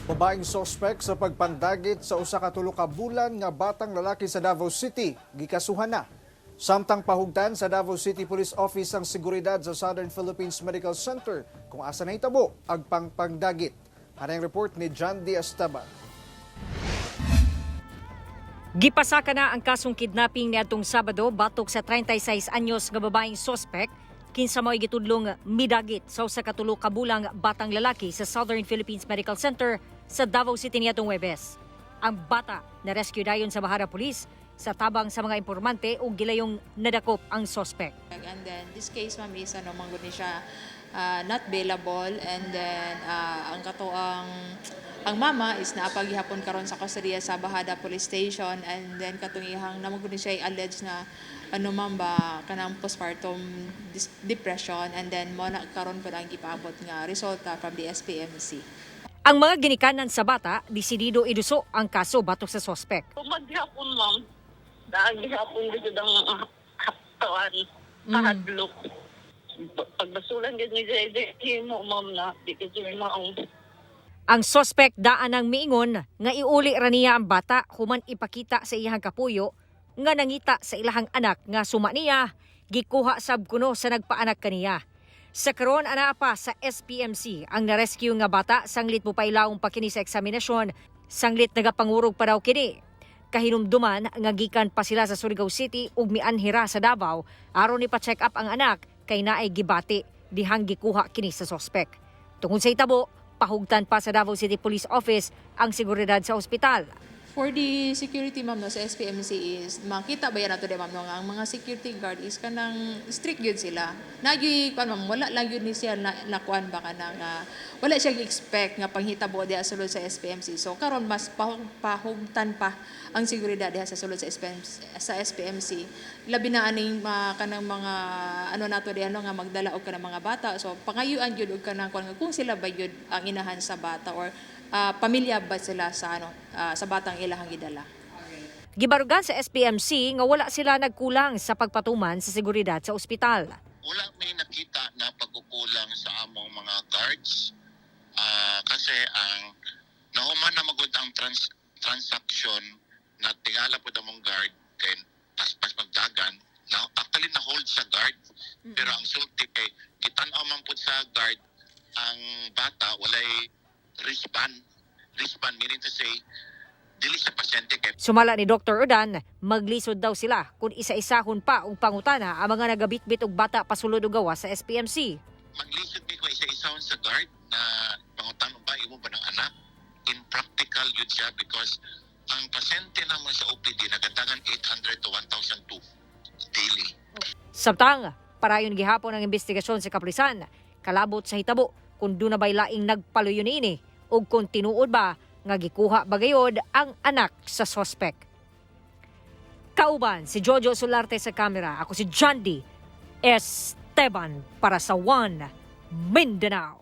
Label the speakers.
Speaker 1: Babaeng sospek sa pagpandagit sa 1 ka 3 bulan nga batang lalaki sa Davao City, gikasuhan na. Samtang pahugtan sa Davao City Police Office ang seguridad sa Southern Philippines Medical Center kung asa nahitabo ang pangpangdagit. Hanay report ni John D. Esteban.
Speaker 2: Gipasaka na ang kasong kidnapping niadtong Sabado batok sa 36 anyos nga babaeng sospek kinsa mao'y gitudlong midagit sa 1 ka 3 bulang batang lalaki sa Southern Philippines Medical Center sa Davao City niadtong Webes. Ang bata na rescue dayon sa Bajada Police sa tabang sa mga informante ug gilayong nadakop ang sospek.
Speaker 3: And then this case, ma'am, is ano man gud ni siya, not bailable, and then ang katoang ang mama is naa pa gihapon karon sa kustodiya sa Bajada Police Station. And then katong iyang naa man gud ni siya alleged na ano, ma'am, ba kanang postpartum depression, and then mo na karon pud ang gipaabot nga resulta from the SPMC.
Speaker 2: Ang mga ginikanan sa bata desidido iduso ang kaso batok sa sospek.
Speaker 4: Maghapon, ma'am. Dahil gihapon dito ang katawan. Kahadlok. Pagbasulan gid ni JJ mo, ma'am, na di ka siya maong.
Speaker 2: Ang sospek daan ang miingon nga iuli ra niya ang bata human ipakita sa iyang kapuyo nga nangita sa ilahang anak nga suma niya gikuha sab kuno sa nagpaanak kaniya. Sa karon, anaa pa sa SPMC ang na-rescue nga bata sanglit mopailawom pa kini sa eksaminasyon, sanglit nagapangurog pa raw kini. Kahinumduman nga gikan pa sila sa Surigao City ug mianhira sa Davao aron ipa-check up ang anak kay naay gibati dihang gikuha kini sa sospek. Tungod sa hitabo, pahugtan pa sa Davao City Police Office ang seguridad sa ospital.
Speaker 3: For the security, ma'am, no, sa SPMC is makita ba yan nato di, ma'am, no, nga ang mga security guard is kanang strict gyud sila. Nagyoy kuan, ma'am, wala lang gyud ni siya na, nakuan ba kanang wala siya expect nga panghitabo diha sulod sa SPMC. So karon mas pahugtan pa ang seguridad diha sa sulod sa SPMC. Labi na aning kanang mga ano nato diha, no, nga magdala og kanang mga bata. So pangayuan gyud og kanang kuan kung sila ba gyud ang inahan sa bata or pamilya ba sila sa ano sa batang ilahang gidala.
Speaker 2: Gibarugan sa SPMC nga wala sila nagkulang sa pagpatuman sa seguridad sa ospital.
Speaker 5: Wala may nakita na pagkukulang sa among mga guards. Kasi ang nahuman na magud ang transaction na tingala po among guard kay paspas magdagan na actually na hold sa guard, pero ang sulti kay gitan-aw man pud sa guard ang bata, walay wristband. Wristband meaning to say dili siya pasyente kay
Speaker 2: Sumala ni Dr. Udan, maglisod daw sila kung isa-isahon pa og pangutana ang mga nagabitbit og bata pasulod og gawas sa SPMC.
Speaker 5: Maglisod mi ko isa-isahon sa guard na pangutan ba imo ba ng anak. Impractical yun siya because ang pasyente naman sa OPD nagadagan 800 to 1,002 daily.
Speaker 2: Samtang, parayon gihapon ang investigasyon sa kapulisan kalabot sa hitabo, kung duna bay laing nagpaluyo niini ug kung tinuod ba nga gikuha bagayod ang anak sa sospek. Kauban si Jojo Solarte sa kamera. Ako si John D. Esteban para sa One Mindanao.